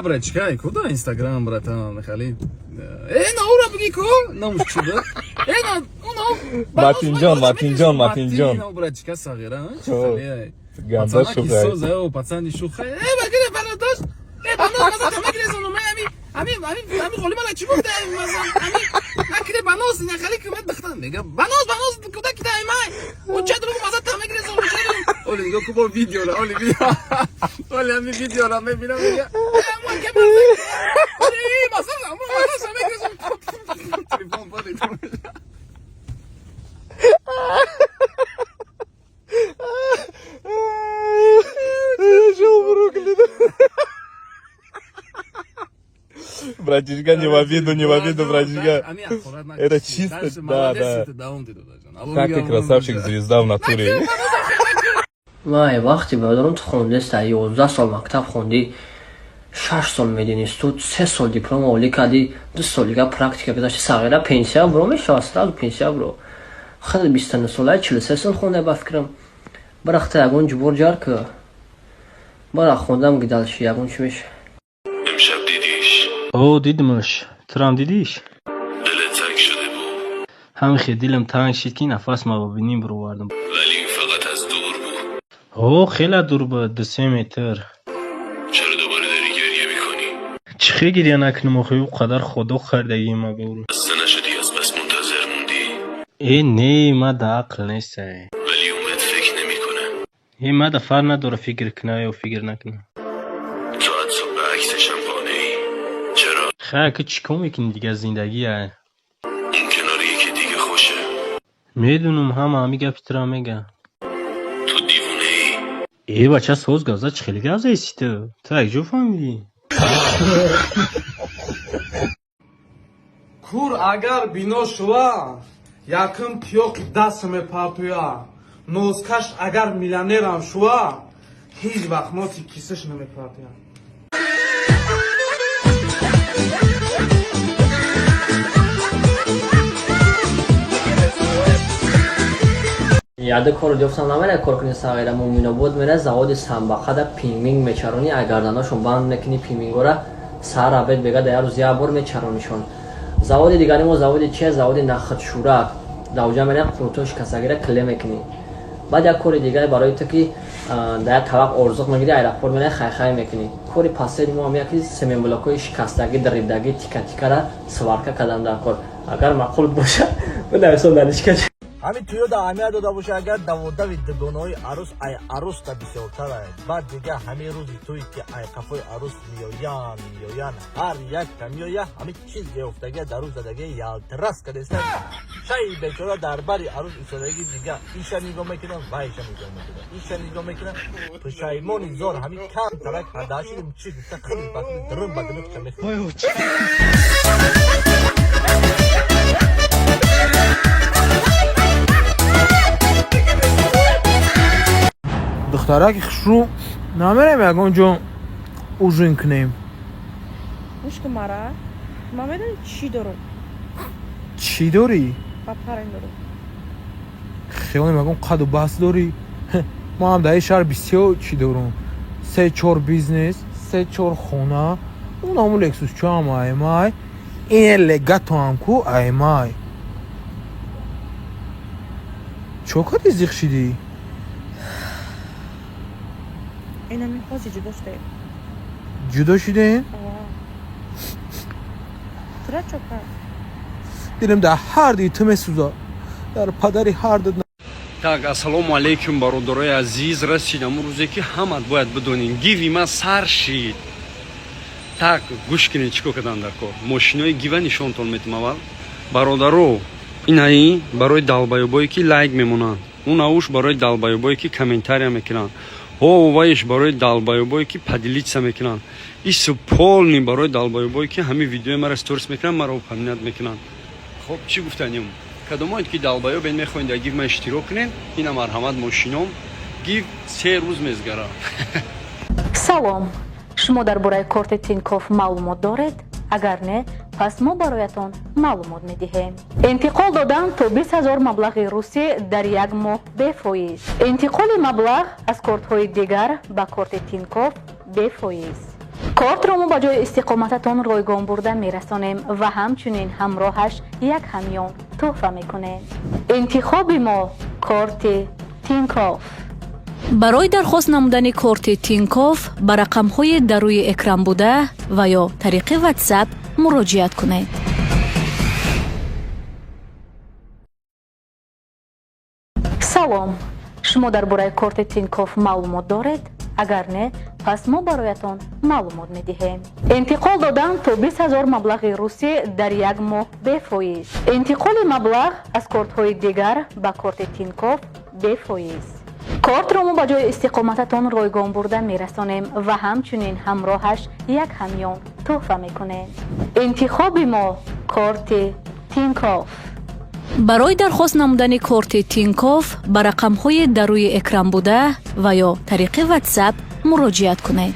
Брат, чикай, куда Инстаграм, братан, хали. Э, наура буги ку? Номуш чӣ буд? Э, на, уно. Матинҷон, Матинҷон, Матинҷон. Брат, чика сағира, чӣ хали? Ганда шухай. Соза, о, пацани шухай. Э, багире бародаш. Э, бано, маза тамагирезону, ме ами, ами, ами, ами холи мала чӣ гуфта, маза, ами, накире банос, ина хали кумет бахтан. Мега, банос, банос, куда кидай май? Уча другу маза тамагирезону, уча другу. Оли, нигоҳ ку бо видеора, оли видео. Оли, ами видеора мебинам, мега. Э, ама ке маза. Оли, маза, ама маза тамагирезону. Телефон падид. Жил в Бруклине. Братишка, не в обиду, не в обиду, братишка. Это чисто, да. Как ты красавчик, звезда в натуре. Вай, вақте бародарам, ту хондеста, 11 сол мактаб хондӣ, 6 сол мединистут, 3 сол диплом олӣ кардӣ, 2 сол дига практика гузашти, сағира, пенсия буро мешавад, сразу пенсия буро. Хеле 29 солаи, 43 сол хонда, ба фикрам. Барахта ягон ҷубор ҷар ку, бара хондам гидалши, ягон чӣ меша. امشب دیدیش؟ О, дидимаш. Турам дидиш? دلت تنگ شده بود. Ҳамихе дилам танг шид, ки нафас ма ба бинӣ бировардам. ولی فقط از دور بود. О, хеле дур буд, 2-3 метр. چرا دوباره داری گریه میکنی؟ Чӣ хел гиря накунам охи, ӯ қадар худо хардагӣ ма ба ӯро. خسته نشدی از بس منتظر موندی؟ Э, не, ма да ақл нестай. ولی اون بهت فکر نمیکنه. Э, ма да фарқ надора, фикр куна ё фикр накуна. تو حتی به عکسشم قانعی. چرا؟ Хай, ки чӣ кор мекунӣ дигар, зиндагия. اون کنار یکی دیگه خوشه. Медунам, ҳама ҳами гапи тура мега. تو دیوونه ای. Э, бача, соз гап зад, чӣ хеле гап заисти ту? Ту як ҷо фаҳмидӣ? Кур агар бино шува, якум тиёқи даст мепартоя. Нозкаш агар миллионерам шува, ҳеҷ вақт носи кисаш намепартоя. Яде корро ёфтам, намера кор кунӣ, сағира, Муминобод мера, заводи самбақада пингвин мечаронӣ, агарданошон банд мекунӣ пингвингора, саҳар абед бега да як рӯз як бор мечаронишон. Заводи дигари мо заводи чия? Заводи нахудшӯрак, давҷа мерем, қурутҳои шикастагира кле мекунӣ. Баъд як кори дигаре барои ту, ки дар як табақ орзуқ мегирӣ, аэропорт мераи, хайхай мекунӣ. Кори пасери мо ҳам яки семенблокҳои шикастагӣ, даридагӣ, тика-тикара сварка кардан дар кор. Агар маъқул бошад, бинависон дар личка. Ҳамин туёда аҳамият дода боша, агар даводави дугонаҳои арӯс ай арӯста бисёртар, баъд дига ҳамин рӯзи туй, ки ай қафои арӯс меоянд, меоянд, ҳар якта меоя, ҳамин чиз геёфтагия, дар рӯз задагия, ялтирас кадеста. Шаи бечора дар бари арӯс истодагӣ, дига иша нигоҳ мекунам, вайша нигоҳ мекунам, иша нигоҳ мекунам, пушаймони зор, ҳамин кам тарак ҳадаашидим, чи гуфта, хеле ба дрм ба дилиқча мехӯрд. Духтараки хушрӯ, намерем ягон ҷо ужин кунем? Гӯш кун мара, ман медонӣ чӣ дорам? Чӣ дорӣ? Папарин дорам. Хиёлем ягон қаду бас дорӣ. Ман ҳам дар ин шаҳр бисёр чӣ дорам: се чор бизнес, се чор хона, унаму лексусчоам аймай, ин легатоам ку аймай. Чо кардӣ, зиқ шидӣ? Инами ҳози ҷудо шудаем. Ҷудо шидем? Тура чо кард? Дилам дар ҳар дуи ту месӯзад, дар падари ҳар ду. Так, ассалому алайкум, бародарои азиз. Расид ҳамун рӯзе, ки ҳамат бояд бидонем, гиви ман сар шид. Так, гӯш кунед, чӣ кор кардан дар кор. Мошинои гива нишонтон метим. Аввал, бародаро, инаи барои долбоёбое, ки лайк мемонанд, унауш барои долбоёбое, ки комментария мекунанд, ҳоваиш барои долбоёбое, ки поделиться мекунанд, ису полный барои долбоёбое, ки ҳамин видеои маро сторис мекунанд, маро упоминать мекунанд. Хоб, чӣ гуфтанем? Кадомоед, ки долбоёбен, мехоҳед дар гив ма иштирок кунед, ина марҳамат, мошином. Гив 3 рӯз мезгара. Салом, шумо дар бораи корти Тинькофф маълумот доред? Агар не, пас мо бароятон маълумот медиҳем. Интиқол додан то 20 000 маблағи русӣ дар як моҳ бефоиз. Интиқоли маблағ аз кортҳои дигар ба корти Тинькофф бефоиз. Кортро мо ба ҷои истиқомататон ройгон бурда мерасонем ва ҳамчунин ҳамроҳаш як ҳамён тӯҳфа мекунем. Интихоби мо корти Тинкоф. Барои дархост намудани корти Тинкоф ба рақамҳои дар рӯи экран буда ва ё тариқи WhatsApp муроҷиат кунед. Салом, шумо дар бораи корти Тинкоф маълумот доред? Агар не, пас мо бароятон маълумот медиҳем. Интиқол додан то 20 000 маблағи русӣ дар як моҳ бефоиз. Интиқоли маблағ аз кортҳои дигар ба корти Тинкоф бефоиз. Кортро мо ба ҷои истиқомататон ройгон бурда мерасонем ва ҳамчунин ҳамроҳаш як ҳамён тӯҳфа мекунем. Интихоби мо корти Тинкоф. Барои дархост намудани корти Тинкоф ба рақамҳои дар рӯи экран буда ва ё тариқи WhatsApp муроҷиат кунед.